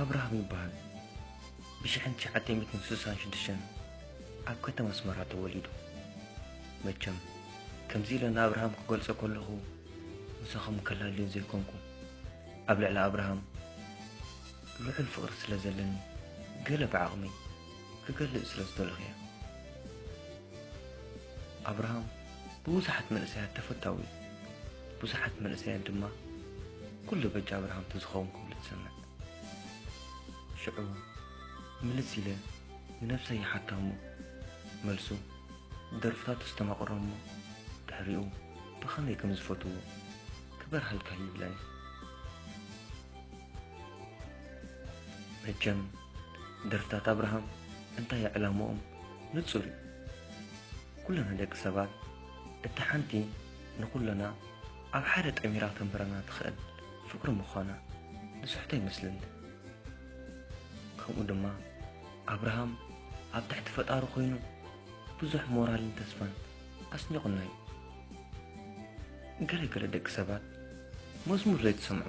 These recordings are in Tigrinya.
ኣብርሃም ይበሃል። ብሽሕን ትሽዓተ ሚእትን ስሳን ሽዱሽተን ኣብ ከተማ ኣስመራ ተወሊዱ። መቸም ከምዚ ኢለ ንኣብርሃም ክገልጾ ከለኹ ምሳኹም ከላልዮ ዘይኮንኩ፣ ኣብ ልዕሊ ኣብርሃም ልዑል ፍቕሪ ስለ ዘለኒ፣ ገለ ብዓቕመይ ክገልጽ ስለ ዝደለኹ እየ። ኣብርሃም ብብዙሓት መንእሰያት ተፈታዊ እዩ። ብዙሓት መንእሰያት ድማ ኩሉ በጃ ኣብርሃም ተዝኸውን ክብሉ ትሰምዕ። ሽዑ ምልስ ኢለ ንነብሰይ ይሓታ እሞ፣ መልሱ ደርፍታቱ ዝተማቕሮ እሞ፣ ድሕሪኡ ብኸመይ ከም ዝፈትዎ ክበርሃልካ ይብለኒ። መቸም ደርፍታት ኣብርሃም እንታይ ዕላምኦም ንጹር እዩ። ኩልና ደቂ ሰባት፣ እታ ሓንቲ ንኹልና ኣብ ሓደ ጠሚራ ተንብረና ትኽእል ፍቕሪ ምዃና ንስሕቶ ይመስለኒ። ከምኡ ድማ ኣብርሃም ኣብ ትሕቲ ፈጣሪ ኮይኑ ብዙሕ ሞራልን ተስፋን ኣስኒቑና እዩ። ገለ ገለ ደቂ ሰባት መዝሙር ዘይትሰምዑ፣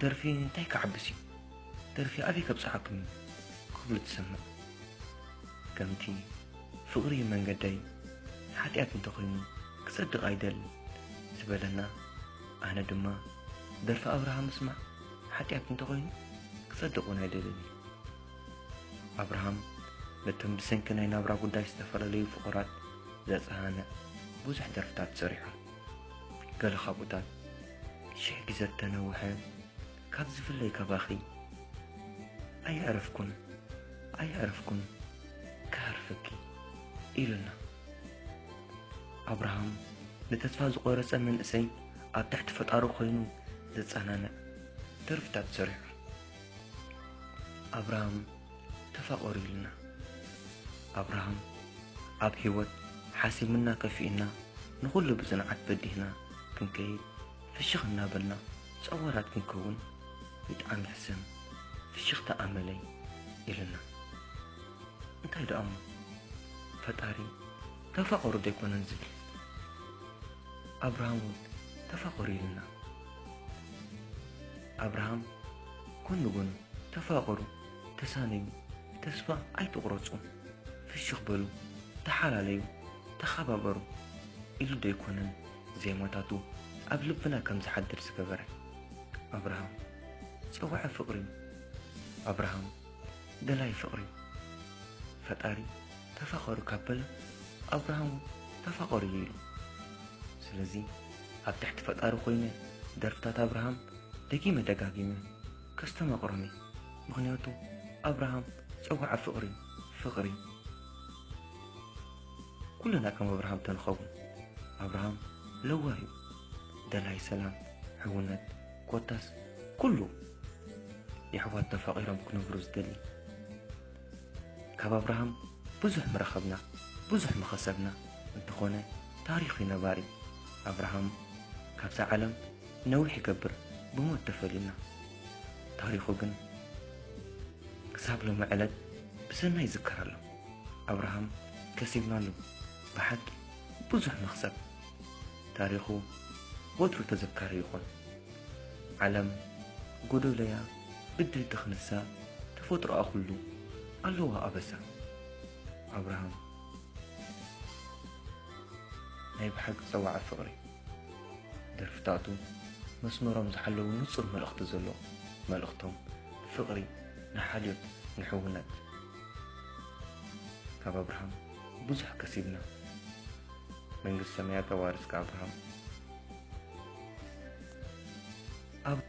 ደርፊ እንታይ ክዓብስ እዩ፣ ደርፊ ኣበይ ከብጽሓኩም እዩ ክብሉ ትሰምዕ። ከምቲ ፍቕሪ መንገደይ ሓጢኣት እንተኾይኑ ክጸድቕ ኣይደልን ዝበለና፣ ኣነ ድማ ደርፊ ኣብርሃም ምስማዕ ሓጢኣት እንተኾይኑ ክጸድቕ እውን ኣይደልን እዩ። ኣብርሃም ነቶም ብሰንኪ ናይ ናብራ ጉዳይ ዝተፈላለዩ ፍቑራት ዘጸናንዕ ብዙሕ ደርፍታት ሰሪሑ። ገለ ካብኡታት ሽሕ ግዜ እተነውሐ ካብ ዝፍለይ ካባኺ ኣየዕረፍኩን፣ ኣየዕረፍኩን ክሃርፈኪ ኢሉና። ኣብርሃም ንተስፋ ዝቖረጸ መንእሰይ ኣብ ትሕቲ ፈጣሩ ኮይኑ ዘጸናንዕ ደርፍታት ሰሪሑ። ኣብርሃም ተፋቐሩ ኢልና። ኣብርሃም ኣብ ህይወት ሓሲምና ከፊእና ንኹሉ ብጽንዓት በዲህና ክንከይድ ፍሽኽ እናበልና ጸዋራት ክንከውን ይጥዓም ይሕሰም ፍሽኽታ ኣመለይ ኢልና። እንታይ ደኣ እሞ ፈጣሪ ተፋቐሩ ዶ ኣይኮነን ዝብል? ኣብርሃም እውን ተፋቐሩ ኢልና። ኣብርሃም ጎኒ ጎኑ ተፋቐሩ፣ ተሳነዩ፣ ተስፋ ኣይትቑረጹ፣ ፍሽኽ በሉ፣ ተሓላለዩ፣ ተኸባበሩ ኢሉ ዶ ኣይኮነን ዜማታቱ ኣብ ልብና ከም ዝሓድር ዝገበረ? ኣብርሃም ጸዋዒ ፍቕሪ እዩ። ኣብርሃም ደላይ ፍቕሪ እዩ። ፈጣሪ ተፋቐሩ ካብ በለ ኣብርሃም እውን ተፋቐሩ እዩ ኢሉ። ስለዚ ኣብ ትሕቲ ፈጣሪ ኮይነ ደርፍታት ኣብርሃም ደጊመ ደጋጊመ ከስተማቕሮም እየ። ምኽንያቱ ኣብርሃም ጸዋዒ ፍቕሪ እዩ። ፍቕሪ ኩልና ከም ኣብርሃም ተንኸውን። ኣብርሃም ለዋህ እዩ። ደላይ ሰላም፣ ሕውነት፣ ኮታስ ኩሉ የሕዋት ተፋቒሮም ክነብሩ ዝደሊ። ካብ ኣብርሃም ብዙሕ ምረኸብና፣ ብዙሕ ምኸሰብና፣ እንተኾነ ታሪኹ እዩ ነባሪ። ኣብርሃም ካብዛ ዓለም ነዊሕ ይገብር ብሞት ተፈልዩና። ታሪኹ ግን ክሳብ ሎሚ ዕለት ብሰናይ ይዝከር ኣሎ። ኣብርሃም ከሲብናሉ ብሓቂ ብዙሕ መኽሰብ። ታሪኹ ወትሩ ተዘካሪ ይኹን። ዓለም ጎደሎያ ብድህቲ ክንሳ ተፈጥሮኣ ኩሉ ኣለዋ ኣበሳ። ኣብርሃም ናይ ብሓቂ ጸዋዒ ፍቕሪ። ደርፍታቱ መስመሮም ዝሓለዉ ንጹር መልእኽቲ ዘለዎ። መልእኽቶም ፍቕሪ፣ ንሓልዮት፣ ንሕውነት። ካብ ኣብርሃም ብዙሕ ከሲብና። መንግስቲ ሰማያት ኣዋርስካ ኣብርሃም። ኣብ